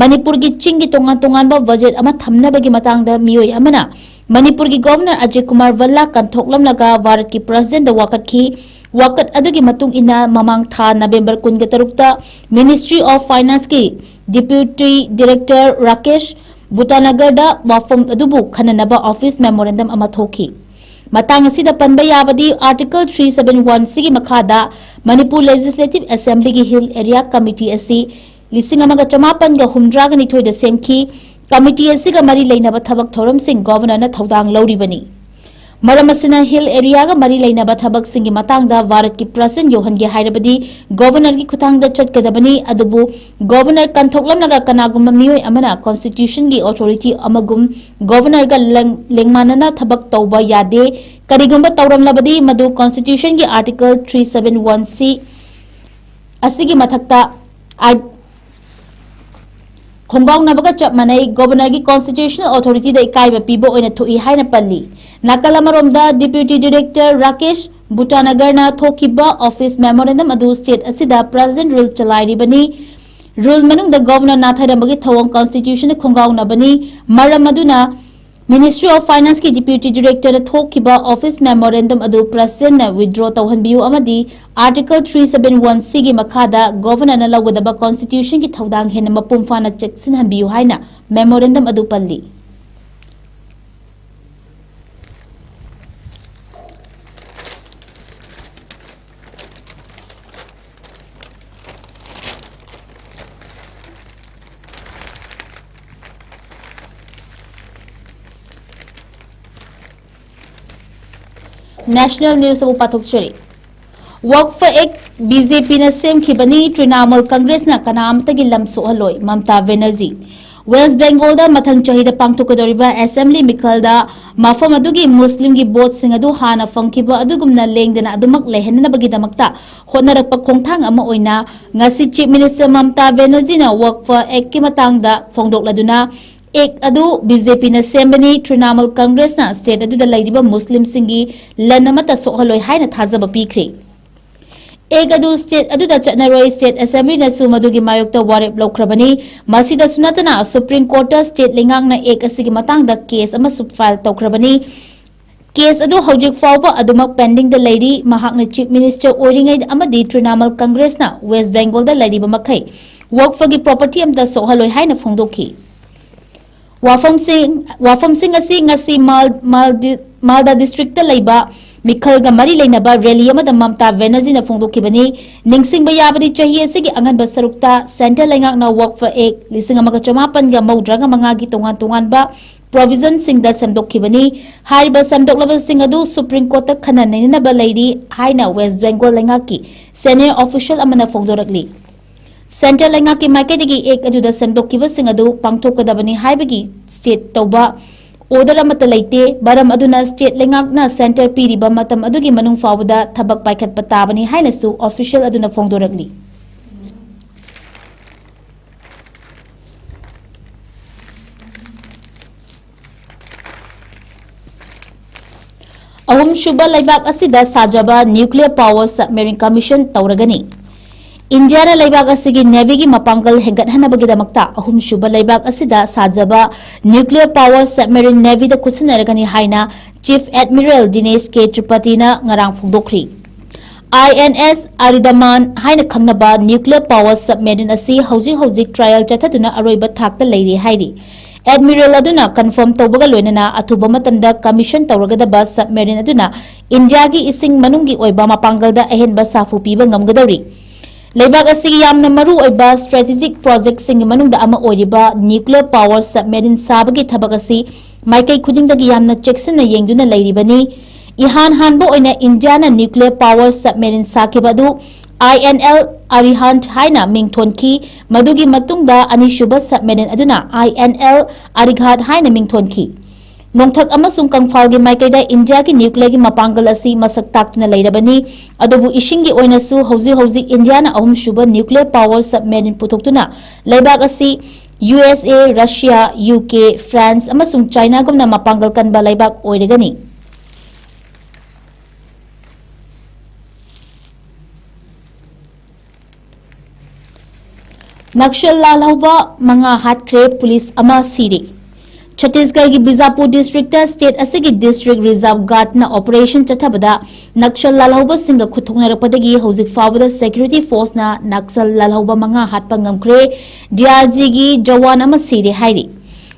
ꯃꯅꯤꯄꯨꯔꯒꯤ ꯆꯤꯡꯒꯤ ꯇꯣꯉꯥꯟ ꯇꯣꯉꯥꯟꯕ ꯕꯖꯦꯠ ꯑꯃ ꯊꯝꯅꯕꯒꯤ ꯃꯇꯥꯡꯗ ꯃꯤꯑꯣꯏ ꯑꯃꯅ ꯃꯅꯤꯄꯨꯔꯒꯤ ꯒꯣꯚꯔꯅꯔ ꯑꯖꯌ ꯀꯨꯃꯥꯔ ꯚꯜꯂꯥ ꯀꯟꯊꯣꯛꯂꯝꯂꯒ ꯚꯥꯔꯠꯀꯤ ꯄ꯭ꯔꯁꯤꯗꯦꯟꯗ ꯋꯥꯀꯠꯈꯤ꯫ ꯋꯥꯀꯠ ꯑꯗꯨꯒꯤ ꯃꯇꯨꯡ ꯏꯟꯅ ꯃꯃꯥꯡ ꯊꯥ ꯅꯕꯦꯝꯕꯔ ꯀꯨꯟꯒ ꯇꯔꯨꯛꯇ ꯃꯤꯅꯤꯁꯇ꯭ꯔꯤ ꯑꯣꯐ ꯐꯥꯏꯅꯥꯟꯁꯀꯤ ꯗꯤꯄ꯭ꯌꯨꯇꯤ ꯗꯤꯔꯦꯛꯇꯔ ꯔꯥꯀꯦꯁ ꯕꯨꯇꯥꯅꯒꯔꯗ ꯋꯥꯐꯝ ꯑꯗꯨꯕꯨ ꯈꯟꯅꯅꯕ ꯑꯣꯐꯤꯁ ꯃꯦꯃꯣꯔꯦꯟꯗꯝ ꯑꯃ ꯊꯣꯛꯈꯤ꯫ ꯃꯇꯥꯡ ꯑꯁꯤꯗ ꯄꯟꯕ ꯌꯥꯕꯗꯤ ꯑꯥꯔꯇꯤꯀꯜ ꯊ꯭ꯔꯤ ꯁꯚꯦꯟ ꯋꯥꯟ ꯁꯤꯒꯤ ꯃꯈꯥꯗ ꯃꯅꯤꯄꯨꯔ ꯂꯦꯖꯤꯁꯂꯦꯇꯤꯚ ꯑꯦꯁꯦꯝꯕ꯭ꯂꯤꯒꯤ ꯍꯤꯜ ꯑꯦꯔꯤꯌꯥ ꯀꯃꯤꯇꯤ ꯑꯁꯤ ꯂꯤꯁꯤꯡ ꯑꯃꯒ ꯆꯃꯥꯄꯟꯒ ꯍꯨꯝꯗ꯭ꯔꯥꯒ ꯅꯤꯊꯣꯏꯗ ꯁꯦꯝꯈꯤ꯫ ꯀꯃꯤꯇꯤ ꯑꯁꯤꯒ ꯃꯔꯤ ꯂꯩꯅꯕ ꯊꯕꯛ ꯊꯧꯔꯝꯁꯤꯡ ꯒꯣꯚꯔꯅꯔꯅ ꯊꯧꯗꯥꯡ ꯂꯧꯔꯤꯕꯅꯤ꯫ ꯃꯔꯝ ꯑꯁꯤꯅ ꯍꯤꯜ ꯑꯦꯔꯤꯌꯥꯒ ꯃꯔꯤ ꯂꯩꯅꯕ ꯊꯕꯛꯁꯤꯡꯒꯤ ꯃꯇꯥꯡꯗ ꯚꯥꯔꯠꯀꯤ ꯄ꯭ꯔꯁꯤꯗꯦꯟ ꯌꯧꯍꯟꯒꯦ ꯍꯥꯏꯔꯕꯗꯤ ꯒꯣꯚꯔꯅꯔꯒꯤ ꯈꯨꯠꯊꯥꯡꯗ ꯆꯠꯀꯗꯕꯅꯤ꯫ ꯑꯗꯨꯕꯨ ꯒꯣꯚꯔꯅꯔ ꯀꯟꯊꯣꯛꯂꯝꯂꯒ ꯀꯅꯥꯒꯨꯝꯕ ꯃꯤꯑꯣꯏ ꯑꯃꯅ ꯀꯣꯟꯁꯇꯤꯇ꯭ꯌꯨꯁꯟꯒꯤ ꯑꯣꯊꯣꯔꯤꯇꯤ ꯑꯃꯒꯨꯝ ꯒꯣꯚꯔꯅꯔꯒ ꯂꯦꯡ-, ꯂꯦꯡꯃꯥꯟꯅꯅ ꯊꯕꯛ ꯇꯧꯕ ꯌꯥꯗꯦ꯫ ꯀꯔꯤꯒꯨꯝꯕ ꯇꯧꯔꯝꯂꯕꯗꯤ ꯃꯗꯨ ꯀꯣꯟꯁꯇꯤꯇ꯭ꯌꯨꯁꯟꯒꯤ ꯑꯥꯔꯇꯤꯀꯜ ꯊ꯭ꯔꯤ ꯁꯚꯦꯟ ꯋꯥꯟ ꯁꯤ ꯑꯁꯤꯒꯤ ꯃꯊꯛꯇ ꯑꯥꯏ-, ꯈꯣꯡꯒꯥꯎꯅꯕꯒ ꯆꯞ ꯃꯥꯟꯅꯩ꯫ ꯒꯣꯚꯔꯅꯔꯒꯤ ꯀꯣꯟꯁꯇꯤꯇ꯭ꯌꯨꯁꯅꯦꯜ ꯑꯣꯊꯣꯔꯤꯇꯤꯗ ꯏꯀꯥꯏꯕ ꯄꯤꯕ ꯑꯣꯏꯅ ꯊꯣꯛꯏ ꯍꯥꯏꯅ ꯄꯜꯂꯤ꯫ ꯅꯥꯀꯜ ꯑꯃꯔꯣꯝꯗ, ꯗꯤꯄ꯭ꯌꯨꯇꯤ ꯗꯤꯔꯦꯛꯇꯔ ꯔꯥꯀꯦꯁ ꯕꯨꯇꯥꯅꯒꯔꯅ ꯊꯣꯛꯈꯤꯕ ꯑꯣꯐꯤꯁ ꯃꯦꯃꯣꯔꯦꯟꯗꯝ ꯑꯗꯨ ꯁ꯭ꯇꯦꯠ ꯑꯁꯤꯗ ꯄ꯭ꯔꯖꯦꯟ ꯔꯨꯜ ꯆꯂꯥꯏꯔꯤꯕꯅꯤ꯫ ꯔꯨꯜ ꯃꯅꯨꯡꯗ ꯒꯣꯚꯔꯅꯔ ꯅꯥꯊꯩꯔꯝꯕꯒꯤ ꯊꯧꯑꯣꯡ ꯀꯣꯟꯁꯇꯤꯇ꯭ꯌꯨꯁꯟꯅ ꯈꯣꯡꯒꯥꯎꯅꯕꯅꯤ꯫ ꯃꯔꯝ ꯑꯗꯨꯅ, ꯃꯤꯅꯤꯁꯇ꯭ꯔꯤ ꯑꯣꯐ ꯐꯥꯏꯅꯥꯟꯁꯀꯤ ꯗꯤꯄ꯭ꯌꯨꯇꯤ ꯗꯤꯔꯦꯛꯇꯔꯅ ꯊꯣꯛꯈꯤꯕ ꯑꯣꯐꯤꯁ ꯃꯦꯃꯣꯔꯦꯟꯗꯝ ꯑꯗꯨ ꯄ꯭ꯔꯁꯤꯗꯦꯟꯅ ꯋꯤꯗ꯭ꯔꯣ ꯇꯧꯍꯟꯕꯤꯌꯨ ꯑꯃꯗꯤ ꯑꯥꯔꯇꯤꯀꯜ ꯊ꯭ꯔꯤ ꯁꯚꯦꯟ ꯋꯥꯟ ꯁꯤꯒꯤ ꯃꯈꯥꯗ ꯒꯣꯚꯔꯅꯔꯅ ꯂꯧꯒꯗꯕ ꯀꯣꯟꯁꯇꯤꯇ꯭ꯌꯨꯁꯟꯒꯤ ꯊꯧꯗꯥꯡ ꯍꯦꯟꯅ ꯃꯄꯨꯡ ꯐꯥꯅ ꯆꯦꯛꯁꯤꯟꯍꯟꯕꯤꯌꯨ ꯍꯥꯏꯅ ꯃꯦꯃꯣꯔꯦꯟꯗꯝ ꯑꯗꯨ ꯄꯜꯂꯤ꯫ National News ꯑꯃꯨꯛ ꯄꯥꯊꯣꯛꯆꯔꯤ꯫ ꯋꯛꯐ ꯑꯦꯛ ꯕꯤ ꯖꯦ ꯄꯤꯅ ꯁꯦꯝꯈꯤꯕꯅꯤ, ꯇ꯭ꯔꯤꯅꯥꯃꯨꯜ ꯀꯪꯒ꯭ꯔꯦꯁꯅ ꯀꯅꯥ ꯑꯃꯠꯇꯒꯤ ꯂꯝ ꯁꯣꯛꯍꯜꯂꯣꯏ, ꯃꯃꯇꯥ ꯕꯦꯅꯔꯖꯤ꯫ ꯋꯦꯁ ꯕꯦꯡꯒꯣꯜꯗ ꯃꯊꯪ ꯆꯍꯤꯗ ꯄꯥꯡꯊꯣꯛꯀꯗꯧꯔꯤꯕ ꯑꯦꯁꯦꯝꯕ꯭ꯂꯤ ꯃꯤꯈꯜꯗ ꯃꯐꯝ ꯑꯗꯨꯒꯤ ꯃꯨꯁꯂꯤꯝꯒꯤ ꯚꯣꯠꯁꯤꯡ ꯑꯗꯨ ꯍꯥꯟꯅ ꯐꯪꯈꯤꯕ ꯑꯗꯨꯒꯨꯝꯅ ꯂꯦꯡꯗꯅ ꯑꯗꯨꯃꯛ ꯂꯩꯍꯟꯅꯅꯕꯒꯤꯗꯃꯛꯇ ꯍꯣꯠꯅꯔꯛꯄ ꯈꯣꯡꯊꯥꯡ ꯑꯃ ꯑꯣꯏꯅ ꯉꯁꯤ ꯆꯤꯐ ꯃꯤꯅꯤꯁꯇꯔ ꯃꯃꯇꯥ ꯕꯦꯅꯔꯖꯤꯅ ꯋꯛꯐ ꯑꯦꯛꯀꯤ ꯃꯇꯥꯡꯗ ꯐꯣꯡꯗꯣꯛꯂꯗꯨꯅ, ꯑꯦꯛ ꯑꯗꯨ ꯕꯤ ꯖꯦ ꯄꯤꯅ ꯁꯦꯝꯕꯅꯤ, ꯇ꯭ꯔꯤꯅꯥꯃꯨꯜ ꯀꯪꯒ꯭ꯔꯦꯁꯅ ꯁ꯭ꯇꯦꯠ ꯑꯗꯨꯗ ꯂꯩꯔꯤꯕ ꯃꯨꯁꯂꯤꯝꯁꯤꯡꯒꯤ ꯂꯟ ꯑꯃꯠꯇ ꯁꯣꯛꯍꯜꯂꯣꯏ ꯍꯥꯏꯅ ꯊꯥꯖꯕ ꯄꯤꯈ꯭ꯔꯦ꯫ ꯑꯦꯛ ꯑꯗꯨ ꯁ꯭ꯇꯦꯠ ꯑꯗꯨꯗ ꯆꯠꯅꯔꯣꯏ, ꯁ꯭ꯇꯦꯠ ꯑꯦꯁꯦꯝꯕ꯭ꯂꯤꯅꯁꯨ ꯃꯗꯨꯒꯤ ꯃꯥꯌꯣꯛꯇ ꯋꯥꯔꯦꯞ ꯂꯧꯈ꯭ꯔꯕꯅꯤ꯫ ꯃꯁꯤꯗꯁꯨ ꯅꯠꯇꯅ ꯁꯨꯄ꯭ꯔꯤꯝ ꯀꯣꯔꯠꯇ ꯁ꯭ꯇꯦꯠ ꯂꯩꯉꯥꯛꯅ ꯑꯦꯛ ꯑꯁꯤꯒꯤ ꯃꯇꯥꯡꯗ ꯀꯦꯁ ꯑꯃꯁꯨ ꯐꯥꯏꯜ ꯇꯧꯈ꯭ꯔꯕꯅꯤ꯫ ꯀꯦꯁ ꯑꯗꯨ ꯍꯧꯖꯤꯛ ꯐꯥꯎꯕ ꯑꯗꯨꯃꯛ ꯄꯦꯟꯗꯤꯡꯗ ꯂꯩꯔꯤ꯫ ꯃꯍꯥꯛꯅ ꯆꯤꯐ ꯃꯤꯅꯤꯁꯇꯔ ꯑꯣꯏꯔꯤꯉꯩꯗ ꯑꯃꯗꯤ ꯇ꯭ꯔꯤꯅꯥꯃꯨꯜ ꯀꯪꯒ꯭ꯔꯦꯁꯅ ꯋꯦꯁ ꯕꯦꯡꯒꯣꯜꯗ ꯂꯩꯔꯤꯕ ꯃꯈꯩ ꯋꯛꯐꯒꯤ ꯄ꯭ꯔꯣꯄꯔꯇꯤ ꯑꯃꯠꯇ ꯁꯣꯛꯍꯜꯂꯣꯏ ꯍꯥꯏꯅ ꯐꯣꯡꯗꯣꯛꯈꯤ꯫ ꯋꯥꯐꯝꯁꯤꯡ, ꯋꯥꯐꯝꯁꯤꯡ ꯑꯁꯤ ꯉꯁꯤ ꯃꯥꯜ-, ꯃꯥꯜꯗꯤ-, ꯃꯥꯜꯗꯥ ꯗꯤꯁꯇ꯭ꯔꯤꯛꯇ ꯂꯩꯕ ꯃꯤꯈꯜꯒ ꯃꯔꯤ ꯂꯩꯅꯕ ꯔꯦꯂꯤ ꯑꯃꯗ ꯃꯃꯇꯥ ꯕꯦꯅꯔꯖꯤꯅ ꯐꯣꯡꯗꯣꯛꯈꯤꯕꯅꯤ꯫ ꯅꯤꯡꯁꯤꯡꯕ ꯌꯥꯕꯗꯤ, ꯆꯍꯤ ꯑꯁꯤꯒꯤ ꯑꯉꯟꯕ ꯁꯔꯨꯛꯇ ꯁꯦꯟꯇ꯭ꯔꯦꯜ ꯂꯩꯉꯥꯛꯅ ꯋꯛꯐ ꯑꯦꯛ ꯂꯤꯁꯤꯡ ꯑꯃꯒ ꯆꯃꯥꯄꯟꯒ ꯃꯧꯗ꯭ꯔꯥꯒ ꯃꯉꯥꯒꯤ ꯇꯣꯉꯥꯟ ꯇꯣꯉꯥꯟꯕ ꯄ꯭ꯔꯣꯚꯤꯖꯟꯁꯤꯡꯗ ꯁꯦꯝꯗꯣꯛꯈꯤꯕꯅꯤ꯫ ꯍꯥꯏꯔꯤꯕ ꯁꯦꯝꯗꯣꯛꯂꯕꯁꯤꯡ ꯑꯗꯨ ꯁꯨꯄ꯭ꯔꯤꯝ ꯀꯣꯔꯠꯇ ꯈꯟꯅ ꯅꯩꯅꯅꯕ ꯂꯩꯔꯤ ꯍꯥꯏꯅ ꯋꯦꯁ ꯕꯦꯡꯒꯣꯜ ꯂꯩꯉꯥꯛꯀꯤ ꯁꯦꯅꯤꯌꯔ ꯑꯣꯐꯤꯁꯤꯌꯦꯜ ꯑꯃꯅ ꯐꯣꯡꯗꯣꯔꯛꯂꯤ꯫ ꯁꯦꯟꯇ꯭ꯔꯦꯜ ꯂꯩꯉꯥꯛꯀꯤ ꯃꯥꯏꯀꯩꯗꯒꯤ ꯑꯦꯛ ꯑꯗꯨꯗ ꯁꯦꯝꯗꯣꯛꯈꯤꯕꯁꯤꯡ ꯑꯗꯨ ꯄꯥꯡꯊꯣꯛꯀꯗꯕꯅꯤ ꯍꯥꯏꯕꯒꯤ ꯁ꯭ꯇꯦꯠ ꯇꯧꯕ ꯑꯣꯔꯗꯔ ꯑꯃꯠꯇ ꯂꯩꯇꯦ꯫ ꯃꯔꯝ ꯑꯗꯨꯅ ꯁ꯭ꯇꯦꯠ ꯂꯩꯉꯥꯛꯅ ꯁꯦꯟꯇꯔ ꯄꯤꯔꯤꯕ ꯃꯇꯝ ꯑꯗꯨꯒꯤ ꯃꯅꯨꯡ ꯐꯥꯎꯕꯗ ꯊꯕꯛ ꯄꯥꯏꯈꯠꯄ ꯇꯥꯕꯅꯤ ꯍꯥꯏꯅꯁꯨ ꯑꯣꯐꯤꯁꯤꯌꯦꯜ ꯑꯗꯨꯅ ꯐꯣꯡꯗꯣꯔꯛꯂꯤ꯫ ꯑꯍꯨꯝꯁꯨꯕ ꯂꯩꯕꯥꯛ ꯑꯁꯤꯗ ꯁꯥꯖꯕ nuclear power submarine commission ꯇꯧꯔꯒꯅꯤ꯫ ꯏꯟꯗꯤꯌꯥꯅ ꯂꯩꯕꯥꯛ ꯑꯁꯤꯒꯤ ꯅꯦꯚꯤꯒꯤ ꯃꯄꯥꯡꯒꯜ ꯍꯦꯟꯒꯠꯍꯟꯅꯕꯒꯤꯗꯃꯛꯇ ꯑꯍꯨꯝꯁꯨꯕ ꯂꯩꯕꯥꯛ ꯑꯁꯤꯗ ꯁꯥꯖꯕ nuclear power submarine ꯅꯦꯚꯤꯗ ꯈꯨꯠꯁꯤꯟꯅꯔꯒꯅꯤ ꯍꯥꯏꯅ ꯆꯤꯐ ꯑꯦꯗꯃꯤꯔꯦꯜ ꯗꯤꯅꯦꯁ ꯀꯦ ꯇ꯭ꯔꯤꯄꯥꯇꯤꯅ ꯉꯔꯥꯡ ꯐꯣꯡꯗꯣꯛꯈ꯭ꯔꯤ꯫ ꯑꯥꯏ ꯑꯦꯟ ꯑꯦꯁ ꯑꯔꯤꯗꯃꯥꯟ ꯍꯥꯏꯅ ꯈꯪꯅꯕ nuclear power submarine ꯑꯁꯤ ꯍꯧꯖꯤꯛ ꯍꯧꯖꯤꯛ trial ꯆꯠꯊꯗꯨꯅ ꯑꯔꯣꯏꯕ ꯊꯥꯛꯇ ꯂꯩꯔꯤ ꯍꯥꯏꯔꯤ꯫ ꯑꯦꯗꯃꯤꯔꯦꯜ ꯑꯗꯨꯅ confirm ꯇꯧꯕꯒ ꯂꯣꯏꯅꯅ ꯑꯊꯨꯕ ꯃꯇꯝꯗ commission ꯇꯧꯔꯒꯗꯕ submarine ꯑꯗꯨꯅ ꯏꯟꯗꯤꯌꯥꯒꯤ ꯏꯁꯤꯡ ꯃꯅꯨꯡꯒꯤ ꯑꯣꯏꯕ ꯃꯄꯥꯡꯒꯜꯗ ꯑꯍꯦꯟꯕ ꯁꯥꯐꯨ ꯄꯤꯕ ꯉꯝꯒꯗꯧꯔꯤ꯫ ꯂꯩꯕꯥꯛ ꯑꯁꯤꯒꯤ ꯌꯥꯝꯅ ꯃꯔꯨ ꯑꯣꯏꯕ strategic projectꯁꯤꯡꯒꯤ ꯃꯅꯨꯡꯗ ꯑꯃ ꯑꯣꯏꯔꯤꯕ nuclear power submarine ꯁꯥꯕꯒꯤ ꯊꯕꯛ ꯑꯁꯤ ꯃꯥꯏꯀꯩ ꯈꯨꯗꯤꯡꯗꯒꯤ ꯌꯥꯝꯅ ꯆꯦꯛꯁꯤꯟꯅ ꯌꯦꯡꯗꯨꯅ ꯂꯩꯔꯤꯕꯅꯤ꯫ ꯏꯍꯥꯟ ꯍꯥꯟꯕ ꯑꯣꯏꯅ ꯏꯟꯗꯤꯌꯥꯅ nuclear power submarine ꯁꯥꯈꯤꯕ ꯑꯗꯨ I N L Arihant ꯍꯥꯏꯅ ꯃꯤꯡ ꯊꯣꯟꯈꯤ꯫ ꯃꯗꯨꯒꯤ ꯃꯇꯨꯡꯗ ꯑꯅꯤꯁꯨꯕ submarine ꯑꯗꯨꯅ I N L Arighat ꯍꯥꯏꯅ ꯃꯤꯡ ꯊꯣꯟꯈꯤ꯫ ꯅꯣꯡꯊꯛ ꯑꯃꯁꯨꯡ ꯀꯪꯐꯥꯜꯒꯤ ꯃꯥꯏꯀꯩꯗ ꯏꯟꯗꯤꯌꯥꯒꯤ nuclearꯒꯤ ꯃꯄꯥꯡꯒꯜ ꯑꯁꯤ ꯃꯁꯛ ꯇꯥꯛꯇꯨꯅ ꯂꯩꯔꯕꯅꯤ, ꯑꯗꯨꯕꯨ ꯏꯁꯤꯡꯒꯤ ꯑꯣꯏꯅꯁꯨ ꯍꯧꯖꯤꯛ ꯍꯧꯖꯤꯛ ꯏꯟꯗꯤꯌꯥꯅ ꯑꯍꯨꯝꯁꯨꯕ nuclear power submarine ꯄꯨꯊꯣꯛꯇꯨꯅ ꯂꯩꯕꯥꯛ ꯑꯁꯤ U S A, Russia, U K, France ꯑꯃꯁꯨꯡ Chinaꯒꯨꯝꯅ ꯃꯄꯥꯡꯒꯜ ꯀꯟꯕ ꯂꯩꯕꯥꯛ ꯑꯣꯏꯔꯒꯅꯤ꯫ ꯅꯛꯁꯜ ꯂꯥꯜꯍꯧꯕ ꯃꯉꯥ ꯍꯥꯠꯈ꯭ꯔꯦ, ꯄꯨꯂꯤꯁ ꯑꯃ ꯁꯤꯔꯦ꯫ ꯆꯇꯤꯁꯒꯔꯒꯤ ꯕꯤꯖꯥꯄꯨꯔ districtꯇ state ꯑꯁꯤꯒꯤ district reserve guardꯅ operation ꯆꯠꯊꯕꯗ ꯅꯛꯁꯜ ꯂꯥꯜꯍꯧꯕꯁꯤꯡꯒ ꯈꯨꯠ ꯊꯣꯛꯅꯔꯛꯄꯗꯒꯤ ꯍꯧꯖꯤꯛ ꯐꯥꯎꯕꯗ security forceꯅ ꯅꯛꯁꯜ ꯂꯥꯜꯍꯧꯕ ꯃꯉꯥ ꯍꯥꯠꯄ ꯉꯝꯈ꯭ꯔꯦ꯫ D R Gꯒꯤ ꯖꯋꯥꯟ ꯑꯃ ꯁꯤꯔꯦ ꯍꯥꯏꯔꯤ꯫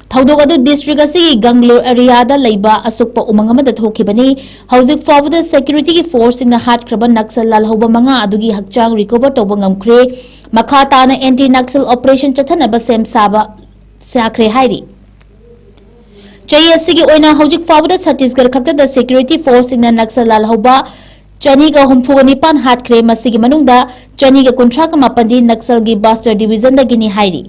ꯊꯧꯗꯣꯛ ꯑꯗꯨ district ꯑꯁꯤꯒꯤ ꯒꯪꯒꯂꯨꯔ areaꯗ ꯂꯩꯕ ꯑꯁꯨꯛꯄ ꯎꯃꯪ ꯑꯃꯗ ꯊꯣꯛꯈꯤꯕꯅꯤ꯫ ꯍꯧꯖꯤꯛ ꯐꯥꯎꯕꯗ securityꯒꯤ forceꯁꯤꯡꯅ ꯍꯥꯠꯈ꯭ꯔꯕ ꯅꯛꯁꯜ ꯂꯥꯜꯍꯧꯕ ꯃꯉꯥ ꯑꯗꯨꯒꯤ ꯍꯛꯆꯥꯡ recover ꯇꯧꯕ ꯉꯝꯈ꯭ꯔꯦ꯫ ꯃꯈꯥ ꯇꯥꯅ anti Naxal operation ꯆꯠꯊꯅꯕ ꯁꯦꯝ ꯁꯥꯕ ꯁꯥꯈ꯭ꯔꯦ ꯍꯥꯏꯔꯤ꯫ ꯆꯍꯤ ꯑꯁꯤꯒꯤ ꯑꯣꯏꯅ ꯍꯧꯖꯤꯛ ꯐꯥꯎꯕꯗ ꯆꯇꯤꯁꯒꯔ ꯈꯛꯇꯗ security forceꯁꯤꯡꯅ ꯅꯛꯁꯜ ꯂꯥꯜꯍꯧꯕ ꯆꯅꯤꯒ ꯍꯨꯝꯐꯨꯒ ꯅꯤꯄꯥꯟ ꯍꯥꯠꯈ꯭ꯔꯦ꯫ ꯃꯁꯤꯒꯤ ꯃꯅꯨꯡꯗ ꯆꯅꯤꯒ ꯀꯨꯟꯊ꯭ꯔꯥꯒ ꯃꯥꯄꯟꯗꯤ ꯅꯛꯁꯜꯒꯤ ꯕꯁꯇꯔ divisionꯗꯒꯤꯅꯤ ꯍꯥꯏꯔꯤ꯫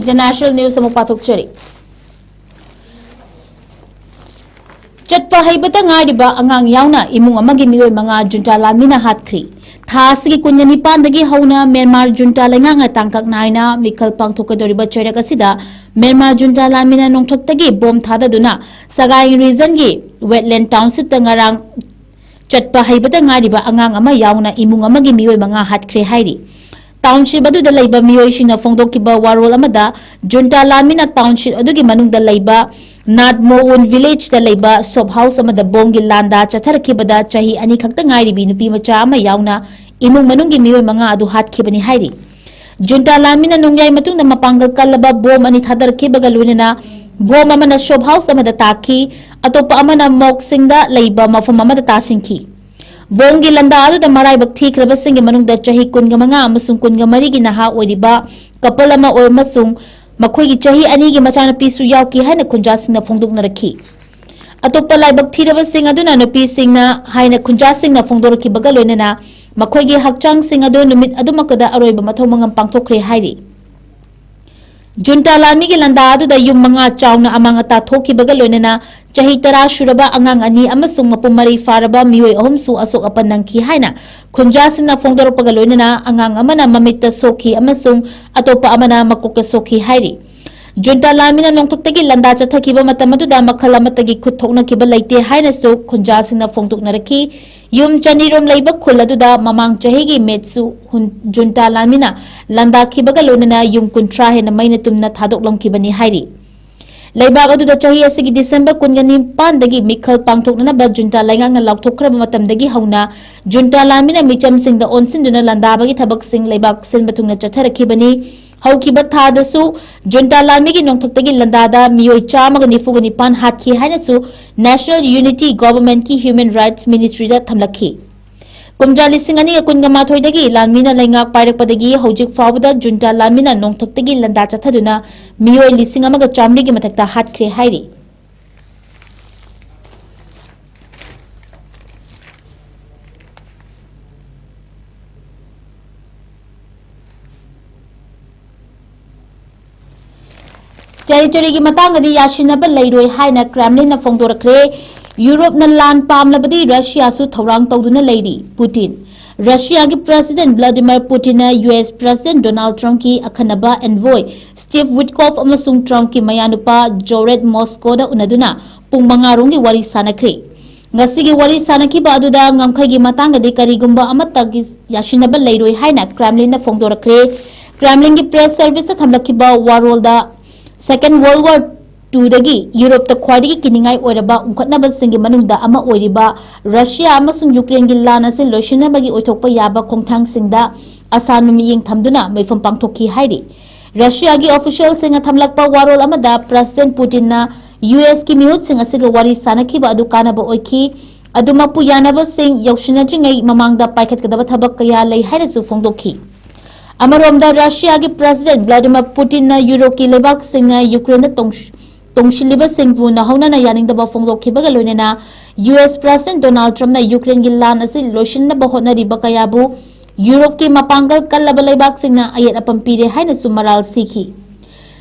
International news ꯑꯃꯨꯛ ꯄꯥꯊꯣꯛꯆꯔꯤ꯫ ꯆꯠꯄ ꯍꯩꯕꯇ ꯉꯥꯏꯔꯤꯕ ꯑꯉꯥꯡ ꯌꯥꯎꯅ ꯏꯃꯨꯡ ꯑꯃꯒꯤ ꯃꯤꯑꯣꯏ ꯃꯉꯥ ꯖꯨꯟꯇꯥ ꯂꯥꯟꯃꯤꯅ ꯍꯥꯠꯈ꯭ꯔꯤ꯫ ꯊꯥ ꯑꯁꯤꯒꯤ ꯀꯨꯟꯒ ꯅꯤꯄꯥꯟꯗꯒꯤ ꯍꯧꯅ ꯃ꯭ꯌꯥꯟꯃꯥꯔ ꯖꯨꯟꯇꯥ ꯂꯩꯉꯥꯛꯅ ꯇꯥꯡꯀꯛ ꯅꯥꯏꯅ ꯃꯤꯈꯜ ꯄꯥꯡꯊꯣꯛꯀꯗꯧꯔꯤꯕ ꯆꯩꯔꯛ ꯑꯁꯤꯗ ꯃ꯭ꯌꯥꯟꯃꯥꯔ ꯖꯨꯟꯇꯥ ꯂꯥꯟꯃꯤꯅ ꯅꯣꯡꯊꯛꯇꯒꯤ ꯕꯣꯝ ꯊꯥꯗꯗꯨꯅ ꯁꯒꯥꯏ regionꯒꯤ Wetland townshipꯇ ꯉꯔꯥꯡ ꯆꯠꯄ ꯍꯩꯕꯇ ꯉꯥꯏꯔꯤꯕ ꯑꯉꯥꯡ ꯑꯃ ꯌꯥꯎꯅ ꯏꯃꯨꯡ ꯑꯃꯒꯤ ꯃꯤꯑꯣꯏ ꯃꯉꯥ ꯍꯥꯠꯈ꯭ꯔꯦ ꯍꯥꯏꯔꯤ꯫ Township ꯑꯗꯨꯗ ꯂꯩꯕ ꯃꯤꯑꯣꯏꯁꯤꯡꯅ ꯐꯣꯡꯗꯣꯛꯈꯤꯕ ꯋꯥꯔꯣꯜ ꯑꯃꯗ, ꯖꯨꯟꯇꯥ ꯂꯥꯟꯃꯤꯅ township ꯑꯗꯨꯒꯤ ꯃꯅꯨꯡꯗ ꯂꯩꯕ ꯅꯥꯠꯃꯣꯎꯟ villageꯇ ꯂꯩꯕ shop house ꯑꯃꯗ ꯕꯣꯝꯒꯤ ꯂꯥꯟꯗꯥ ꯆꯠꯊꯔꯛꯈꯤꯕꯗ ꯆꯍꯤ ꯑꯅꯤ ꯈꯛꯇ ꯉꯥꯏꯔꯤꯕꯤ ꯅꯨꯄꯤ ꯃꯆꯥ ꯑꯃ ꯌꯥꯎꯅ ꯏꯃꯨꯡ ꯃꯅꯨꯡꯒꯤ ꯃꯤꯑꯣꯏ ꯃꯉꯥ ꯑꯗꯨ ꯍꯥꯠꯈꯤꯕꯅꯤ ꯍꯥꯏꯔꯤ꯫ ꯖꯨꯟꯇꯥ ꯂꯥꯟꯃꯤꯅ ꯅꯣꯡꯌꯥꯏ ꯃꯇꯨꯡꯗ ꯃꯄꯥꯡꯒꯜ ꯀꯜꯂꯕ ꯕꯣꯝ ꯑꯅꯤ ꯊꯥꯗꯔꯛꯈꯤꯕꯒ ꯂꯣꯏꯅꯅ ꯕꯣꯝ ꯑꯃꯅ ꯁꯣꯞ ꯍꯥꯎꯁ ꯑꯃꯗ ꯇꯥꯈꯤ, ꯑꯇꯣꯞꯄ ꯑꯃꯅ ꯃꯣꯛꯁꯤꯡꯗ ꯂꯩꯕ ꯃꯐꯝ ꯑꯃꯗ ꯇꯥꯁꯤꯟꯈꯤ꯫ ꯕꯣꯝꯒꯤ ꯂꯥꯟꯗꯥ ꯑꯗꯨꯗ ꯃꯔꯥꯏꯕꯛ ꯊꯤꯈ꯭ꯔꯕꯁꯤꯡꯒꯤ ꯃꯅꯨꯡꯗ ꯆꯍꯤ ꯀꯨꯟꯃꯉꯥ ꯑꯃꯁꯨꯡ ꯀꯨꯟꯃꯔꯤꯒꯤ ꯅꯍꯥ ꯑꯣꯏꯔꯤꯕ ꯀꯄꯜ ꯑꯃ ꯑꯣꯏ-, ꯑꯃꯁꯨꯡ ꯃꯈꯣꯏꯒꯤ ꯆꯍꯤ ꯑꯅꯤꯒꯤ ꯃꯆꯥꯅꯨꯄꯤꯁꯨ ꯌꯥꯎꯈꯤ ꯍꯥꯏꯅ ꯈꯨꯟꯖꯥꯁꯤꯡꯅ ꯐꯣꯡꯗꯣꯛꯅꯔꯛꯈꯤ꯫ ꯑꯇꯣꯞꯄ ꯂꯥꯏꯕꯛ ꯊꯤꯔꯕꯁꯤꯡ ꯑꯗꯨꯅ ꯅꯨꯄꯤꯁꯤꯡꯅ ꯍꯥꯏꯅ ꯈꯨꯟꯖꯥꯁꯤꯡꯅ ꯐꯣꯡꯗꯣꯔꯛꯈꯤꯕꯒ ꯂꯣꯏꯅꯅ ꯃꯈꯣꯏꯒꯤ ꯍꯛꯆꯥꯡꯁꯤꯡ ꯑꯗꯨ ꯅꯨꯃꯤꯠ ꯑꯗꯨꯃꯛꯇꯗ ꯑꯔꯣꯏꯕ ꯃꯊꯧ ꯃꯉꯝ ꯄꯥꯡꯊꯣꯛꯈ꯭ꯔꯦ ꯍꯥꯏꯔꯤ꯫ ꯖꯨꯟꯇꯥ ꯂꯥꯟꯃꯤꯒꯤ ꯂꯥꯟꯗꯥ ꯑꯗꯨꯗ ꯌꯨꯝ ꯃꯉꯥ ꯆꯥꯎꯅ ꯑꯃꯥꯡ ꯑꯇꯥ ꯊꯣꯛꯈꯤꯕꯒ ꯂꯣꯏꯅꯅ ꯆꯍꯤ ꯇꯔꯥ ꯁꯨꯔꯕ ꯑꯉꯥꯡ ꯑꯅꯤ ꯑꯃꯁꯨꯡ ꯃꯄꯨꯡ ꯃꯔꯩ ꯐꯥꯔꯕ ꯃꯤꯑꯣꯏ ꯑꯍꯨꯝꯁꯨ ꯑꯁꯣꯛ ꯑꯄꯟ ꯅꯪꯈꯤ ꯍꯥꯏꯅ ꯈꯨꯟꯖꯥꯁꯤꯡꯅ ꯐꯣꯡꯗꯣꯔꯛꯄꯒ ꯂꯣꯏꯅꯅ ꯑꯉꯥꯡ ꯑꯃꯅ ꯃꯃꯤꯠꯇ ꯁꯣꯛꯈꯤ ꯑꯃꯁꯨꯡ ꯑꯇꯣꯞꯄ ꯑꯃꯅ ꯃꯀꯣꯛꯇ ꯁꯣꯛꯈꯤ ꯍꯥꯏꯔꯤ꯫ ꯖꯨꯟꯇꯥ ꯂꯥꯟꯃꯤꯅ ꯅꯣꯡꯊꯛꯇꯒꯤ ꯂꯥꯟꯗꯥ ꯆꯠꯊꯈꯤꯕ ꯃꯇꯝ ꯑꯗꯨꯗ ꯃꯈꯜ ꯑꯃꯠꯇꯒꯤ ꯈꯨꯠ ꯊꯣꯛꯅꯈꯤꯕ ꯂꯩꯇꯦ ꯍꯥꯏꯅꯁꯨ ꯈꯨꯟꯖꯥꯁꯤꯡꯅ ꯐꯣꯡꯗꯣꯛꯅꯔꯛꯈꯤ꯫ ꯌꯨꯝ ꯆꯅꯤꯔꯣꯝ ꯂꯩꯕ ꯈꯨꯜ ꯑꯗꯨꯗ ꯃꯃꯥꯡ ꯆꯍꯤꯒꯤ ꯃꯦꯠꯁꯨ ꯍꯨꯟ-, ꯖꯨꯟꯇꯥ ꯂꯥꯟꯃꯤꯅ ꯂꯥꯟꯗꯥꯈꯤꯕꯒ ꯂꯣꯏꯅꯅ ꯌꯨꯝ ꯀꯨꯟꯊ꯭ꯔꯥ ꯍꯦꯟꯅ ꯃꯩꯅ ꯇꯨꯝꯅ ꯊꯥꯗꯣꯛꯂꯝꯈꯤꯕꯅꯤ ꯍꯥꯏꯔꯤ꯫ ꯂꯩꯕꯥꯛ ꯑꯗꯨꯗ ꯆꯍꯤ ꯑꯁꯤꯒꯤ ꯗꯤꯁꯦꯝꯕꯔ ꯀꯨꯟꯒ ꯅꯤꯄꯥꯟꯗꯒꯤ ꯃꯤꯈꯜ ꯄꯥꯡꯊꯣꯛꯅꯅꯕ ꯖꯨꯟꯇꯥ ꯂꯩꯉꯥꯛꯅ ꯂꯥꯎꯊꯣꯛꯈ꯭ꯔꯕ ꯃꯇꯝꯗꯒꯤ ꯍꯧꯅ ꯖꯨꯟꯇꯥ ꯂꯥꯟꯃꯤꯅ ꯃꯤꯆꯝꯁꯤꯡꯗ ꯑꯣꯟꯁꯤꯟꯗꯨꯅ ꯂꯥꯟꯗꯥꯕꯒꯤ ꯊꯕꯛꯁꯤꯡ ꯂꯩꯕꯥꯛ ꯁꯤꯟꯕ ꯊꯨꯡꯅ ꯆꯠꯊꯔꯛꯈꯤꯕꯅꯤ꯫ ꯍꯧꯈꯤꯕ ꯊꯥꯗꯁꯨ ꯖꯨꯟꯇꯥ ꯂꯥꯟꯃꯤꯒꯤ ꯅꯣꯡꯊꯛꯇꯒꯤ ꯂꯥꯟꯗꯥꯗ ꯃꯤꯑꯣꯏ ꯆꯥꯝꯃꯒ ꯅꯤꯐꯨꯒ ꯅꯤꯄꯥꯟ ꯍꯥꯠꯈꯤ ꯍꯥꯏꯅꯁꯨ National Unity Governmentꯀꯤ Human Rights Ministryꯗ ꯊꯝꯂꯛꯈꯤ꯫ ꯀꯨꯝꯖꯥ ꯂꯤꯁꯤꯡ ꯑꯅꯤꯒ ꯀꯨꯟꯒ ꯃꯥꯊꯣꯏꯗꯒꯤ ꯂꯥꯟꯃꯤꯅ ꯂꯩꯉꯥꯛ ꯄꯥꯏꯔꯛꯄꯗꯒꯤ ꯍꯧꯖꯤꯛ ꯐꯥꯎꯕꯗ ꯖꯨꯟꯇꯥ ꯂꯥꯟꯃꯤꯅ ꯅꯣꯡꯊꯛꯇꯒꯤ ꯂꯥꯟꯗꯥ ꯆꯠꯊꯗꯨꯅ ꯃꯤꯑꯣꯏ ꯂꯤꯁꯤꯡ ꯑꯃꯒ ꯆꯥꯃꯔꯤꯒꯤ ꯃꯊꯛꯇ ꯍꯥꯠꯈ꯭ꯔꯦ ꯍꯥꯏꯔꯤ꯫ ꯇꯦꯔꯤꯇꯣꯔꯤꯒꯤ ꯃꯇꯥꯡꯗꯗꯤ ꯌꯥꯁꯤꯟꯅꯕ ꯂꯩꯔꯣꯏ ꯍꯥꯏꯅ ꯀ꯭ꯔꯦꯝꯂꯤꯟꯅ ꯐꯣꯡꯗꯣꯔꯛꯈ꯭ꯔꯦ꯫ ꯌꯨꯔꯣꯞꯅ ꯂꯥꯟ ꯄꯥꯝꯂꯕꯗꯤ ꯔꯁꯤꯌꯥꯁꯨ ꯊꯧꯔꯥꯡ ꯇꯧꯗꯨꯅ ꯂꯩꯔꯤ, ꯄꯨꯇꯤꯟ꯫ ꯔꯁꯤꯌꯥꯒꯤ ꯄ꯭ꯔꯦꯁꯤꯗꯦꯟ ꯚ꯭ꯂꯥꯗꯤꯃꯤꯔ ꯄꯨꯇꯤꯟꯅ ꯌꯨ ꯑꯦꯁ ꯄ꯭ꯔꯦꯁꯤꯗꯦꯟ ꯗꯣꯅꯥꯜꯗ ꯇ꯭ꯔꯝꯞꯀꯤ ꯑꯈꯟꯅꯕ ꯑꯦꯟꯚꯣꯏ ꯁ꯭ꯇꯤꯚ ꯋꯤꯠꯀꯣꯐ ꯑꯃꯁꯨꯡ ꯇ꯭ꯔꯝꯞꯀꯤ ꯃꯌꯥꯅꯨꯄꯥ ꯖꯣꯔꯦꯗ ꯃꯣꯁꯀꯣꯗ ꯎꯅꯗꯨꯅ ꯄꯨꯡ ꯃꯉꯥ ꯔꯣꯝꯒꯤ ꯋꯥꯔꯤ ꯁꯥꯟꯅꯈ꯭ꯔꯦ꯫ ꯉꯁꯤꯒꯤ ꯋꯥꯔꯤ ꯁꯥꯟꯅꯈꯤꯕ ꯑꯗꯨꯗ ꯉꯝꯈꯩꯒꯤ ꯃꯇꯥꯡꯗꯗꯤ ꯀꯔꯤꯒꯨꯝꯕ ꯑꯃꯠꯇꯒꯤ ꯌꯥꯁꯤꯟꯅꯕ ꯂꯩꯔꯣꯏ ꯍꯥꯏꯅ ꯀ꯭ꯔꯦꯝꯂꯤꯟꯅ ꯐꯣꯡꯗꯣꯔꯛꯈ꯭ꯔꯦ꯫ ꯀ꯭ꯔꯦꯝꯂꯤꯟꯒꯤ ꯄ꯭ꯔꯦꯁ ꯁꯔꯚꯤꯁꯇ ꯊꯝꯂꯛꯈꯤꯕ ꯋꯥꯔꯣꯜꯗ Second World War Twoꯗꯒꯤ ꯌꯨꯔꯣꯞꯇ ꯈ꯭ꯋꯥꯏꯗꯒꯤ ꯀꯤꯅꯤꯡꯉꯥꯏ ꯑꯣꯏꯔꯕ ꯎꯪꯈꯠꯅꯕꯁꯤꯡꯒꯤ ꯃꯅꯨꯡꯗ ꯑꯃ ꯑꯣꯏꯔꯤꯕ ꯔꯁꯤꯌꯥ ꯑꯃꯁꯨꯡ ꯌꯨꯀ꯭ꯔꯦꯟꯒꯤ ꯂꯥꯟ ꯑꯁꯤ ꯂꯣꯏꯁꯤꯟꯅꯕꯒꯤ ꯑꯣꯏꯊꯣꯛꯄ ꯌꯥꯕ ꯈꯣꯡꯊꯥꯡꯁꯤꯡꯗ ꯑꯁꯥꯟꯕ ꯃꯤꯠꯌꯦꯡ ꯊꯝꯗꯨꯅ ꯃꯤꯐꯝ ꯄꯥꯡꯊꯣꯛꯈꯤ ꯍꯥꯏꯔꯤ꯫ ꯔꯁꯤꯌꯥꯒꯤ ꯑꯣꯐꯤꯁꯤꯌꯦꯜꯁꯤꯡꯅ ꯊꯝꯂꯛꯄ ꯋꯥꯔꯣꯜ ꯑꯃꯗ, ꯄ꯭ꯔꯁꯤꯗꯦꯟꯠ ꯄꯨꯇꯤꯟꯅ ꯌꯨ ꯑꯦꯁꯀꯤ ꯃꯤꯍꯨꯠꯁꯤꯡ ꯑꯁꯤꯒ ꯋꯥꯔꯤ ꯁꯥꯅꯈꯤꯕ ꯑꯗꯨ ꯀꯥꯟꯅꯕ ꯑꯣꯏꯈꯤ, ꯑꯗꯨꯃꯛꯄꯨ ꯌꯥꯅꯕꯁꯤꯡ ꯌꯧꯁꯤꯟꯅꯗ꯭ꯔꯤꯉꯩ ꯃꯃꯥꯡꯗ ꯄꯥꯏꯈꯠꯀꯗꯕ ꯊꯕꯛ ꯀꯌꯥ ꯂꯩ ꯍꯥꯏꯅꯁꯨ ꯐꯣꯡꯗꯣꯛꯈꯤ꯫ ꯑꯃꯔꯣꯝꯗ, ꯔꯁꯤꯌꯥꯒꯤ ꯄ꯭ꯔꯁꯤꯗꯦꯟꯠ ꯚ꯭ꯂꯥꯗꯤꯃꯤꯔ ꯄꯨꯇꯤꯟꯅ ꯌꯨꯔꯣꯞꯀꯤ ꯂꯩꯕꯥꯛꯁꯤꯡꯅ ꯌꯨꯀ꯭ꯔꯦꯟꯗ ꯇꯣꯡ-, ꯇꯣꯡꯁꯤꯜꯂꯤꯕꯁꯤꯡꯕꯨ ꯅꯧꯍꯧꯅꯅ ꯌꯥꯅꯤꯡꯗꯕ ꯐꯣꯡꯗꯣꯛꯈꯤꯕꯒ ꯂꯣꯏꯅꯅ, ꯌꯨ ꯑꯦꯁ ꯄ꯭ꯔꯁꯤꯗꯦꯟꯠ ꯗꯣꯅꯥꯜꯗ ꯇ꯭ꯔꯝꯞꯅ ꯌꯨꯀ꯭ꯔꯦꯟꯒꯤ ꯂꯥꯟ ꯑꯁꯤ ꯂꯣꯏꯁꯤꯟꯅꯕ ꯍꯣꯠꯅꯔꯤꯕ ꯀꯌꯥꯕꯨ ꯌꯨꯔꯣꯞꯀꯤ ꯃꯄꯥꯡꯒꯜ ꯀꯜꯂꯕ ꯂꯩꯕꯥꯛꯁꯤꯡꯅ ꯑꯌꯦꯠ ꯑꯄꯟ ꯄꯤꯔꯦ ꯍꯥꯏꯅꯁꯨ ꯃꯔꯥꯜ ꯁꯤꯈꯤ꯫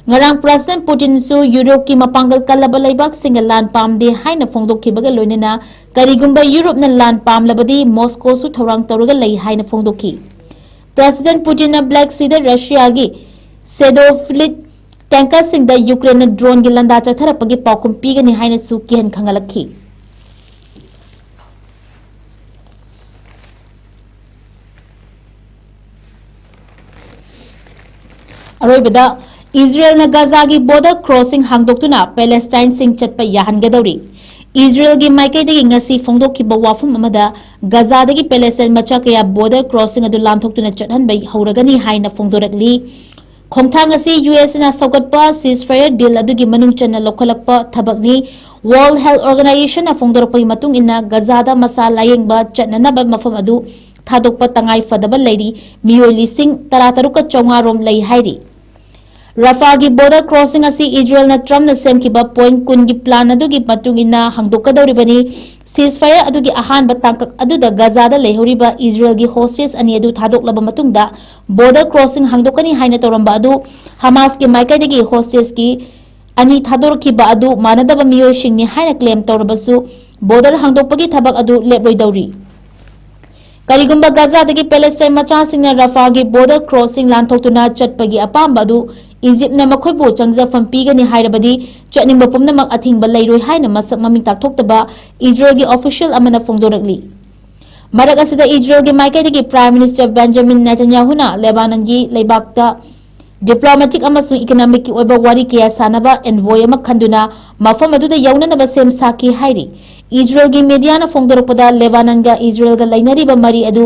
ꯉꯔꯥꯡ ꯄ꯭ꯔꯁꯤꯗꯦꯟꯠ ꯄꯨꯇꯤꯟꯁꯨ ꯌꯨꯔꯣꯞꯀꯤ ꯃꯄꯥꯡꯒꯜ ꯀꯜꯂꯕ ꯂꯩꯕꯥꯛꯁꯤꯡꯒ ꯂꯥꯟ ꯄꯥꯝꯗꯦ ꯍꯥꯏꯅ ꯐꯣꯡꯗꯣꯛꯈꯤꯕꯒ ꯂꯣꯏꯅꯅ, ꯀꯔꯤꯒꯨꯝꯕ ꯌꯨꯔꯣꯞꯅ ꯂꯥꯟ ꯄꯥꯝꯂꯕꯗꯤ ꯃꯣꯁꯀꯣꯁꯨ ꯊꯧꯔꯥꯡ ꯇꯧꯔꯒ ꯂꯩ ꯍꯥꯏꯅ ꯐꯣꯡꯗꯣꯛꯈꯤ꯫ ꯄ꯭ꯔꯁꯤꯗꯦꯟꯠ ꯄꯨꯇꯤꯟꯅ ꯕ꯭ꯂꯦꯛ ꯁꯤꯗ ꯔꯁꯤꯌꯥꯒꯤ ꯁꯦꯗꯣ ꯐ꯭ꯂꯤꯠ ꯇꯦꯡꯀꯔꯁꯤꯡꯗ ꯌꯨꯀ꯭ꯔꯦꯟꯅ ꯗ꯭ꯔꯣꯟꯒꯤ ꯂꯥꯟꯗꯥ ꯆꯠꯊꯔꯛꯄꯒꯤ ꯄꯥꯎꯈꯨꯝ ꯄꯤꯒꯅꯤ ꯍꯥꯏꯅꯁꯨ ꯀꯤꯍꯟ ꯈꯪꯍꯜꯂꯛꯈꯤ꯫ ꯑꯔꯣꯏꯕꯗ, ꯏꯖꯔꯦꯜꯅ ꯒꯖꯥꯒꯤ ꯕꯣꯔꯗꯔ ꯀ꯭ꯔꯣꯁꯤꯡ ꯍꯥꯡꯗꯣꯛꯇꯨꯅ ꯄꯦꯂꯦꯁꯇꯥꯏꯟꯁꯤꯡ ꯆꯠꯄ ꯌꯥꯍꯟꯒꯗꯧꯔꯤ꯫ ꯏꯖꯔꯦꯜꯒꯤ ꯃꯥꯏꯀꯩꯗꯒꯤ ꯉꯁꯤ ꯐꯣꯡꯗꯣꯛꯈꯤꯕ ꯋꯥꯐꯝ ꯑꯃꯗ, ꯒꯖꯥꯗꯒꯤ ꯄꯦꯂꯦꯁꯇꯥꯏꯟ ꯃꯆꯥ ꯀꯌꯥ ꯕꯣꯔꯗꯔ ꯀ꯭ꯔꯣꯁꯤꯡ ꯑꯗꯨ ꯂꯥꯟꯊꯣꯛꯇꯨꯅ ꯆꯠꯍꯟꯕ ꯍꯧꯔꯒꯅꯤ ꯍꯥꯏꯅ ꯐꯣꯡꯗꯣꯔꯛꯂꯤ꯫ ꯈꯣꯡꯊꯥꯡ ꯑꯁꯤ ꯌꯨ ꯑꯦꯁꯅ ꯁꯧꯒꯠꯄ ceasefire deal ꯑꯗꯨꯒꯤ ꯃꯅꯨꯡ ꯆꯟꯅ ꯂꯧꯈꯠꯂꯛꯄ ꯊꯕꯛꯅꯤ꯫ World Health Organizationꯅ ꯐꯣꯡꯗꯣꯔꯛꯄꯒꯤ ꯃꯇꯨꯡ ꯏꯟꯅ, ꯒꯖꯥꯗ ꯃꯁꯥ ꯂꯥꯌꯦꯡꯕ ꯆꯠꯅꯅꯕ ꯃꯐꯝ ꯑꯗꯨ ꯊꯥꯗꯣꯛꯄ ꯇꯉꯥꯏ ꯐꯗꯕ ꯂꯩꯔꯤ, ꯃꯤꯑꯣꯏ ꯂꯤꯁꯤꯡ ꯇꯔꯥꯇꯔꯨꯛꯀ ꯆꯥꯝꯃꯉꯥ ꯔꯣꯝ ꯂꯩ ꯍꯥꯏꯔꯤ꯫ ꯔꯐꯥꯒꯤ ꯕꯣꯔꯗꯔ ꯀ꯭ꯔꯣꯁꯤꯡ ꯑꯁꯤ ꯏꯖꯔꯦꯜꯅ ꯇ꯭ꯔꯝꯞꯅ ꯁꯦꯝꯈꯤꯕ ꯄꯣꯏꯟꯠ ꯀꯨꯟꯒꯤ ꯄ꯭ꯂꯥꯟ ꯑꯗꯨꯒꯤ ꯃꯇꯨꯡ ꯏꯟꯅ ꯍꯥꯡꯗꯣꯛꯀꯗꯧꯔꯤꯕꯅꯤ꯫ Ceasefire ꯑꯗꯨꯒꯤ ꯑꯍꯥꯟꯕ ꯇꯥꯡꯀꯛ ꯑꯗꯨꯗ ꯒꯖꯥꯗ ꯂꯩꯍꯧꯔꯤꯕ ꯏꯖꯔꯦꯜꯒꯤ ꯍꯣꯁꯇꯦꯖ ꯑꯅꯤ ꯑꯗꯨ ꯊꯥꯗꯣꯛꯂꯕ ꯃꯇꯨꯡꯗ ꯕꯣꯔꯗꯔ ꯀ꯭ꯔꯣꯁꯤꯡ ꯍꯥꯡꯗꯣꯛꯀꯅꯤ ꯍꯥꯏꯅ ꯇꯧꯔꯝꯕ ꯑꯗꯨ ꯍꯃꯥꯁꯀꯤ ꯃꯥꯏꯀꯩꯗꯒꯤ ꯍꯣꯁꯇꯦꯖꯀꯤ ꯑꯅꯤ ꯊꯥꯗꯣꯔꯛꯈꯤꯕ ꯑꯗꯨ ꯃꯥꯟꯅꯗꯕ ꯃꯤꯑꯣꯏꯁꯤꯡꯅꯤ ꯍꯥꯏꯅ ꯀ꯭ꯂꯦꯝ ꯇꯧꯔꯕꯁꯨ, ꯕꯣꯔꯗꯔ ꯍꯥꯡꯗꯣꯛꯄꯒꯤ ꯊꯕꯛ ꯑꯗꯨ ꯂꯦꯞꯂꯣꯏꯗꯧꯔꯤ꯫ ꯀꯔꯤꯒꯨꯝꯕ ꯒꯖꯥꯗꯒꯤ ꯄꯦꯂꯦꯁꯇꯥꯏꯟ ꯃꯆꯥꯁꯤꯡꯅ ꯔꯐꯥꯒꯤ ꯕꯣꯔꯗꯔ ꯀ꯭ꯔꯣꯁꯤꯡ ꯂꯥꯟꯊꯣꯛꯇꯨꯅ ꯆꯠꯄꯒꯤ ꯑꯄꯥꯝꯕ ꯑꯗꯨ ꯏꯖꯤꯞꯅ ꯃꯈꯣꯏꯕꯨ ꯆꯪꯖꯐꯝ ꯄꯤꯒꯅꯤ ꯍꯥꯏꯔꯕꯗꯤ, ꯆꯠꯅꯤꯡꯕ ꯄꯨꯝꯅꯃꯛ ꯑꯊꯤꯡꯕ ꯂꯩꯔꯣꯏ ꯍꯥꯏꯅ ꯃꯁꯛ ꯃꯃꯤꯡ ꯇꯥꯛꯊꯣꯛꯇꯕ ꯏꯖꯔꯦꯜꯒꯤ ꯑꯣꯐꯤꯁꯤꯌꯦꯜ ꯑꯃꯅ ꯐꯣꯡꯗꯣꯔꯛꯂꯤ꯫ ꯃꯔꯛ ꯑꯁꯤꯗ, ꯏꯖꯔꯦꯜꯒꯤ ꯃꯥꯏꯀꯩꯗꯒꯤ ꯄ꯭ꯔꯥꯏꯝ ꯃꯤꯅꯤꯁꯇꯔ ꯕꯦꯟꯖꯥꯃꯤꯟ ꯅꯦꯇꯟꯌꯥꯍꯨꯅ ꯂꯦꯕꯥꯅꯟꯒꯤ ꯂꯩꯕꯥꯛꯇ ꯗꯤꯄ꯭ꯂꯣꯃꯦꯇꯤꯛ ꯑꯃꯁꯨꯡ ꯏꯀꯣꯅꯣꯃꯤꯛꯀꯤ ꯑꯣꯏꯕ ꯋꯥꯔꯤ ꯀꯌꯥ ꯁꯥꯅꯕ ꯑꯦꯟꯚꯣꯏ ꯑꯃ ꯈꯟꯗꯨꯅ ꯃꯐꯝ ꯑꯗꯨꯗ ꯌꯧꯅꯅꯕ ꯁꯦꯝ ꯁꯥꯈꯤ ꯍꯥꯏꯔꯤ꯫ ꯏꯖꯔꯦꯜꯒꯤ ꯃꯦꯗꯤꯌꯥꯅ ꯐꯣꯡꯗꯣꯔꯛꯄꯗ, ꯂꯦꯕꯥꯅꯟꯒ ꯏꯖꯔꯦꯜꯒ ꯂꯩꯅꯔꯤꯕ ꯃꯔꯤ ꯑꯗꯨ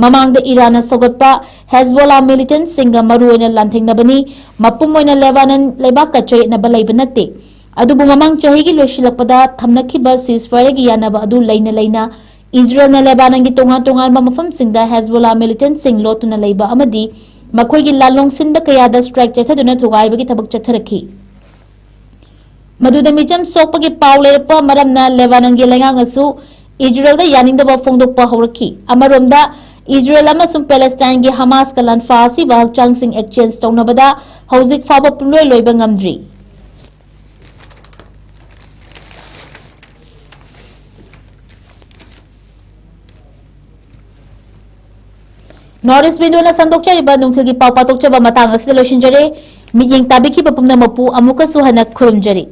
ꯃꯃꯥꯡꯗ ꯏꯔꯥꯟꯅ ꯁꯧꯒꯠꯄ ꯍꯦꯖꯕꯣꯂꯥ ꯃꯤꯂꯤꯇꯦꯟꯠꯁꯤꯡꯒ ꯃꯔꯨꯑꯣꯏꯅ ꯂꯥꯟꯊꯦꯡꯅꯕꯅꯤ꯫ ꯃꯄꯨꯝ ꯑꯣꯏꯅ ꯂꯦꯕꯥꯅꯟ ꯂꯩꯕꯥꯛꯀ ꯆꯌꯦꯠꯅꯕ ꯂꯩꯕ ꯅꯠꯇꯦ, ꯑꯗꯨꯕꯨ ꯃꯃꯥꯡ ꯆꯍꯤꯒꯤ ꯂꯣꯏꯁꯤꯜꯂꯛꯄꯗ ꯊꯝꯅꯈꯤꯕ ceasefire-ꯒꯤ ꯌꯥꯅꯕ ꯑꯗꯨ ꯂꯩꯅ ꯂꯩꯅ ꯏꯖꯔꯦꯜꯅ ꯂꯦꯕꯥꯅꯟꯒꯤ ꯇꯣꯉꯥꯟ ꯇꯣꯉꯥꯟꯕ ꯃꯐꯝꯁꯤꯡꯗ ꯍꯦꯖꯕꯣꯂꯥ ꯃꯤꯂꯤꯇꯦꯟꯠꯁꯤꯡ ꯂꯣꯠꯇꯨꯅ ꯂꯩꯕ ꯑꯃꯗꯤ ꯃꯈꯣꯏꯒꯤ ꯂꯥꯟꯂꯣꯡꯁꯤꯟꯕ ꯀꯌꯥꯗ strike ꯆꯠꯊꯗꯨꯅ ꯊꯨꯒꯥꯏꯕꯒꯤ ꯊꯕꯛ ꯆꯠꯊꯔꯛꯈꯤ꯫ ꯃꯗꯨꯗ ꯃꯤꯆꯝ ꯁꯣꯛꯄꯒꯤ ꯄꯥꯎ ꯂꯩꯔꯛꯄ ꯃꯔꯝꯅ ꯂꯦꯕꯥꯅꯟꯒꯤ ꯂꯩꯉꯥꯛꯅꯁꯨ ꯏꯖꯔꯦꯜꯗ ꯌꯥꯅꯤꯡꯗꯕ ꯐꯣꯡꯗꯣꯛꯄ ꯍꯧꯔꯛꯈꯤ꯫ ꯑꯃꯔꯣꯝꯗ, ꯏꯖꯔꯦꯜ ꯑꯃꯁꯨꯡ ꯄꯦꯂꯦꯁꯇꯥꯏꯟꯒꯤ ꯍꯃꯥꯁꯀ ꯂꯥꯟꯐꯥ ꯑꯁꯤꯕ ꯍꯛꯆꯥꯡꯁꯤꯡ exchange ꯇꯧꯅꯕꯗ ꯍꯧꯖꯤꯛ ꯐꯥꯎꯕ ꯄꯨꯡꯂꯣꯏ ꯂꯣꯏꯕ ꯉꯝꯗ꯭ꯔꯤ꯫ North East Window-ꯅ ꯁꯟꯗꯣꯛꯆꯔꯤꯕ ꯅꯨꯡꯊꯤꯜꯒꯤ ꯄꯥꯎ ꯄꯥꯊꯣꯛꯆꯕ ꯃꯇꯥꯡ ꯑꯁꯤꯗ ꯂꯣꯏꯁꯤꯟꯖꯔꯦ꯫ ꯃꯤꯠꯌꯦꯡ ꯇꯥꯕꯤꯈꯤꯕ ꯄꯨꯝꯅꯃꯛꯄꯨ ꯑꯃꯨꯛꯀꯁꯨ ꯍꯟꯅ ꯈꯨꯔꯨꯝꯖꯔꯤ꯫